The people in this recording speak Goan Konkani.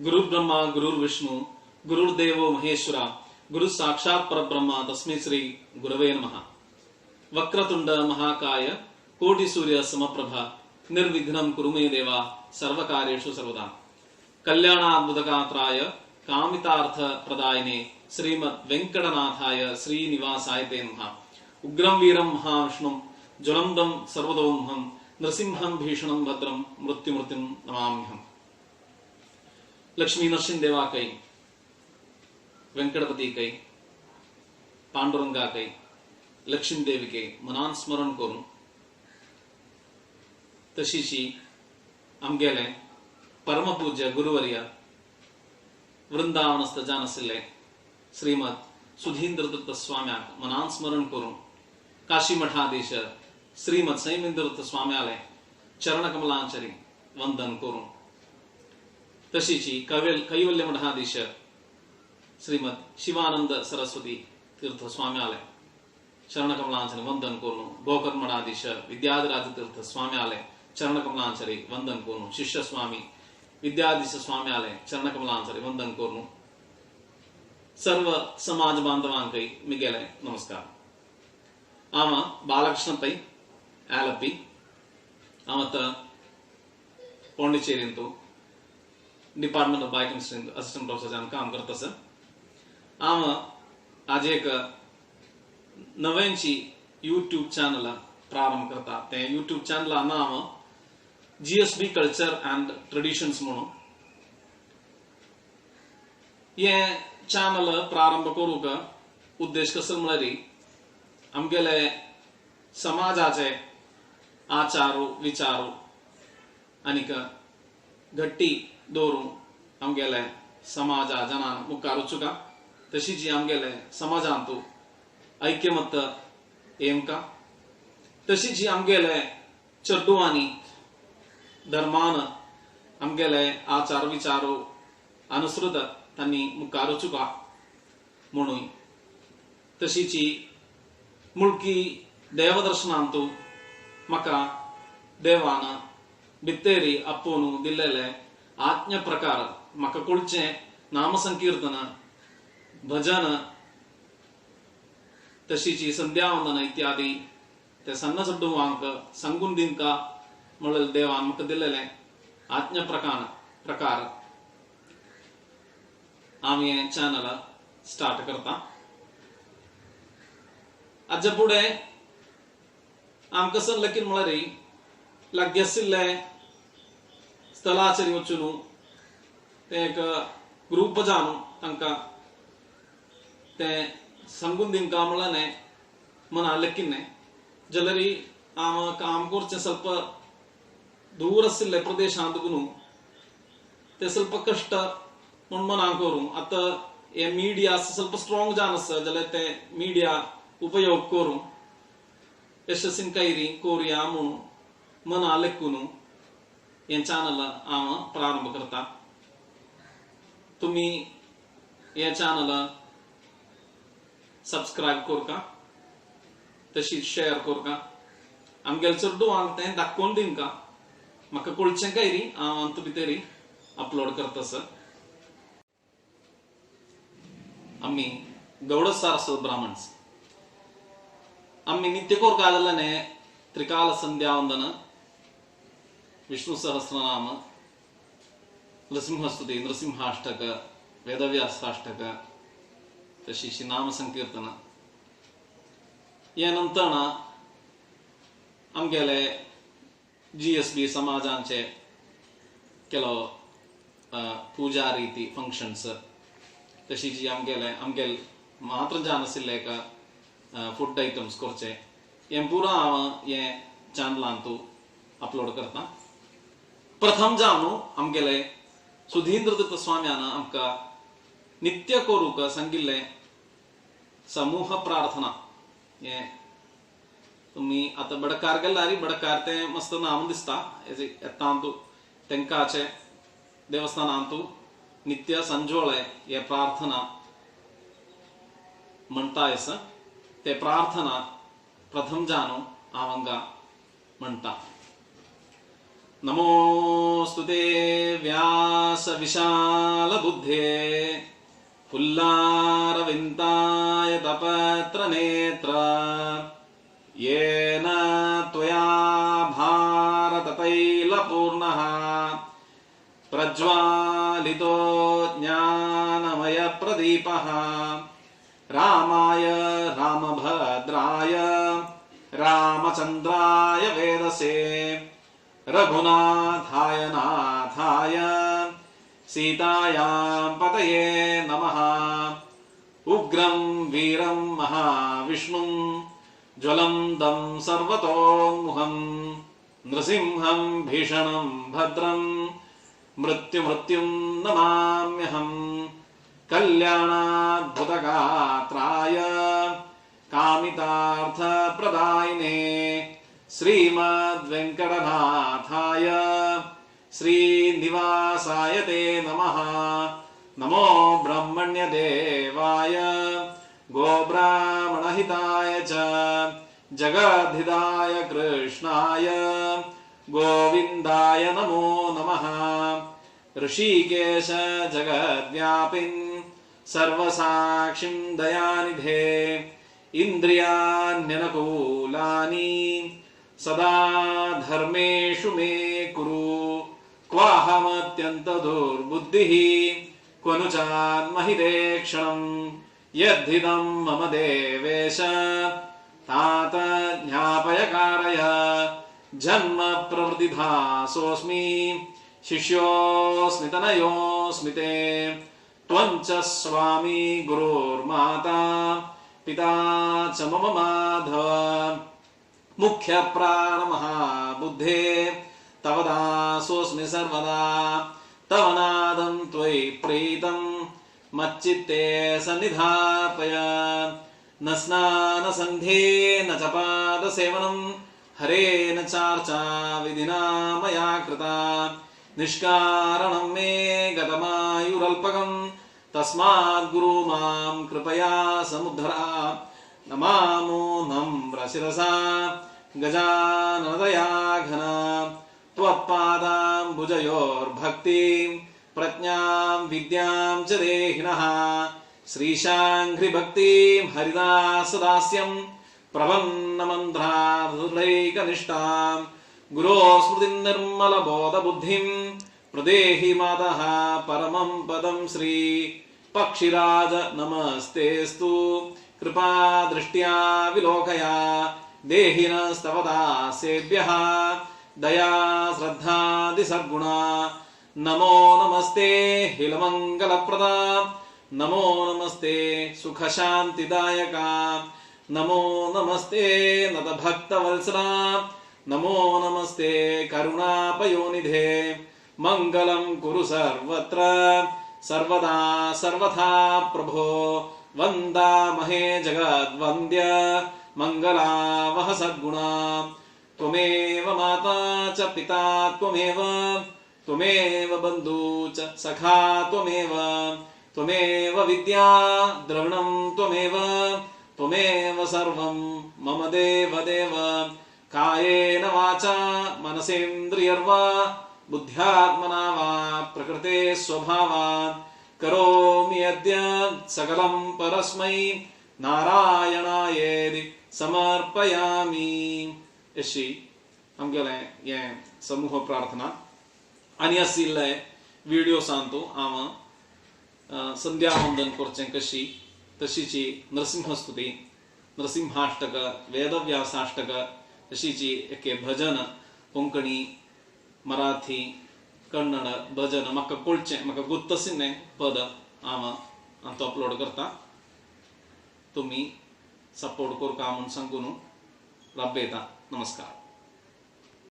गुरु ब्रह्मा गुरुर्विष्णु गुरुर्देवो महेश्वरा गुरु साक्षात् परब्रह्म तस्मै श्री गुरवे नमः। वक्रतुंड महाकाय कोटि सूर्य समप्रभ निर्विघ्नं कुरु मे देवा सर्वकार्येषु सर्वदा। कल्याणाद्भुतगात्राय कामितार्थ प्रदायिने श्रीमद् वेंकटनाथाय श्रीनिवासाय ते नमः। उग्रं वीरं महाविष्णुं ज्वलन्तं सर्वतोमुखं नृसिंहं भीषणं भद्रं मृत्युमूर्तिं नमाम्यहम्। लक्ष्मी नरसिंह देवाकై वेंकटपतीकै पांडुरंगाकै लक्ष्मीदेवीकै मनान स्मरण करून तशीची आमगेले परमपूज्य गुरुवर्य वृंदावनस्थ जान आशिल्ले श्रीमद सुधींद्र दत्त स्वाम्याक मनान स्मरण करून काशी मठाधीश श्रीमद सैमेंद्र दत्त स्वाम्याले चरणकमलांचरी वंदन करून तशीची कैवल्य मठाधीश श्रीमद शिवानंद सरस्वती तीर्थ स्वाम्याले चरणकमलांचरी वंदन करून गोकर्ण मठाधीश विद्याधिराज तीर्थ स्वाम्याले चरणकमलांचरी वंदन करून शिष्य स्वामी विद्याधीश स्वाम्याले चरणकमलांचरी वंदन करून सर्व समाज बांधवांकय मिगेले नमस्कार। आम बालकृष्ण पै आलपी आमत पांडिचेरींतु department of biochemistry assistant professor जावन काम करता सर। हांव आज एक नव्यांची यूट्यूब चॅनल प्रारंभ करता। ते यूट्यूब चॅनला नाव जीएसबी कल्चर अँड ट्रेडिशन्स म्हणून। हे चॅनल प्रारंभ करूंक उद्देश कसो म्हळ्यार आमगेले समाजाचे आचार विचार आनीक घट्टी दवरून आमगेले समाजा जनान मुखार वचूंक, तशीच आमगेले समाजांत ऐक्यमत येवंक, तशीच आमगेले चेडवांनी धर्मान आमगेले आचार विचार अनुसृत तांणी मुखार वचूंक म्हणून, तशीच मुळकी देवदर्शनांत म्हाका देवान भित्तेरी आपोवन दिल्लेले आज्ञा प्रकार म्हाका कळचें नामसंकीर्तन भजन तशीची संध्यावंदन इत्यादी ते सन्न चेडवांक सांगून दिवंक म्हणून देवान म्हाका दिल्लेले आज्ञा प्रकार आमी हें चॅनल स्टार्ट करता। आजा फुडें आमकां सांगलें की म्हळ्यार लागीं आशिल्ले स्थलाचेर वचून ते एक ग्रूप जावन तांकां ते सांगून दिवंक म्हणलें मना लेखिन्ने जाल्यार हांव काम करचें ಸ್ವಲ್ಪ दूर आशिल्ले प्रदेशांत न्हू ते ಸ್ವಲ್ಪ कश्ट म्हूण मना करूं। आतां हे मिडिया ಸ್ವಲ್ಪ स्ट्रॉंग जावन आसा जाल्यार ते मिडिया उपयोग करूं यशस्वीन कैरी कोरया म्हणून मना लेखून हें चॅनल हांव प्रारंभ करता। तुमी हें चॅनल सबस्क्रायब करका, तशीच शेअर करका, आमगेले चेडवांक तें दाखोवन दिवंक। म्हाका कळचें कैरी हांव हातूंत भितर अपलोड करता सर। आमी गौड सारस्वत ब्राह्मण्स आमी नित्य कोरका जाल्यार त्रिकाल संध्यावंदन विष्णु सहस्रनाम नृसिंहस्तुती नृसिंहाष्टक वेदव्यासाष्टक तशीच नामसंकीर्तन हे नंतर आमगेले जीएसबी समाजांचे ಕೆಲವು पूजा रीती फंक्शन्स तशीच आमगेले आमगेले मात्र जान आशिल्ले एक फूड आयटम्स करचे हें पुरो हांव हें चॅनलांतू अपलोड करता। प्रथम जावन आमगेले सुधींद्र दत्त स्वाम्यान आमकां नित्य करूंक सांगिल्लें समूह प्रार्थना हें तुमी आतां बडकार गेल्यार बडकार तें मस्त नाम दिसता येता तेंकाचे देवस्थानांतू नित्य संजोळे हे प्रार्थना म्हणटा आसा ते प्रार्थना प्रथम जाणू हांव हांगा म्हणटा। नमोऽस्तु ते व्यास विशालबुद्धे फुल्लारविन्दाय तपत्रनेत्र येन त्वया भारततैलपूर्णः प्रज्वालितो ज्ञानमयप्रदीपः। रामाय रामभद्राय रामचन्द्राय वेदसे रघुनाथाय नाथाय सीतायां पतये नमः। उग्रं वीरं महाविष्णुं ज्वलन्तं सर्वतोन्मुखं नृसिंहं भीषणं भद्रं मृत्युमृत्युं नमाम्यहम्। कल्याणाद्भुतगात्राय कामितार्थप्रदायिने श्रीमद्वेङ्कटनाथाय श्रीनिवासाय ते नमः। नमो ब्रह्मण्यदेवाय गोब्राह्मणहिताय च जगद्धिताय कृष्णाय गोविन्दाय नमो नमः। ऋषिकेश जगद्व्यापिन् सर्वसाक्षिं दयानिधे इन्द्रियाण्यनुकूलानि सदा धर्मेषु मे कुरु। क्वाहमत्यन्तदुर्बुद्धिः क्व नु चान्महिते क्षणं यद्धितं मम देवेश तात ज्ञापय कारय। जन्म प्रवृत्तिधासोऽस्मि शिष्योऽस्मि तनयोऽस्मि ते त्वं च स्वामी गुरुर्माता पिता च मम माधव। मुख्य प्राणमहाबुद्धे तव दासोऽस्मि सर्वदा तव नादं त्वयि प्रीतं मच्चित्ते सन्निधापय। न स्नानसन्धे न च पादसेवनं हरेण चार्चा विधिना मया कृता। निष्कारणं मे गतमायुरल्पकं तस्मात् गुरु मां कृपया समुद्धरा। नमामो नम्रशिरसा गजाननदयाघन त्वत्पादाम्बुजयोर्भक्तिं प्रज्ञां विद्यां च देहिनः। श्रीशाङ्घ्रिभक्तिं हरिदासदास्यं प्रपन्नमन्त्राधुरैकनिष्ठां गुरो स्मृतिं निर्मलबोधबुद्धिं प्रदेहि मातः परमं पदं श्री पक्षिराज नमस्तेस्तु। कृपा दृष्ट्या विलोकया देहिनस्तव दासेभ्यः दया श्रद्धादि सद्गुणा। नमो नमस्ते हिलमङ्गलप्रदा नमो नमस्ते सुखशान्तिदायका नमो नमस्ते नतभक्तवत्सला नमो नमस्ते करुणापयोनिधे। मङ्गलं कुरु सर्वत्र सर्वदा सर्वथा प्रभो। वन्दामहे जगद्वन्द्य मङ्गलावह सद्गुणा। त्वमेव माता च पिता त्वमेव त्वमेव बन्धु च सखा त्वमेव त्वमेव विद्या द्रविणं त्वमेव त्वमेव सर्वं मम देव देव। कायेन वाचा मनसेन्द्रियर्वा बुद्ध्यात्मना वा प्रकृते स्वभावात् करोमि यद्य सकलं परस्मै नारायणायेति समर्पयामि। अशी आमगेलें हें समूह प्रार्थना आनी आशिल्ले विडियो सांगतो हांव संध्यावंदन करचें कशी तशीची नरसिंहस्तुती नरसिंहाष्टक वेदव्यासाष्टक तशीची एक भजन कोंकणी मराठी कन्नड भजन म्हाका कळचें म्हाका गुत्तसिन्नें पद हांव तो अपलोड करता। तुमी सपोर्ट करता म्हूण सांगून राबयता। नमस्कार।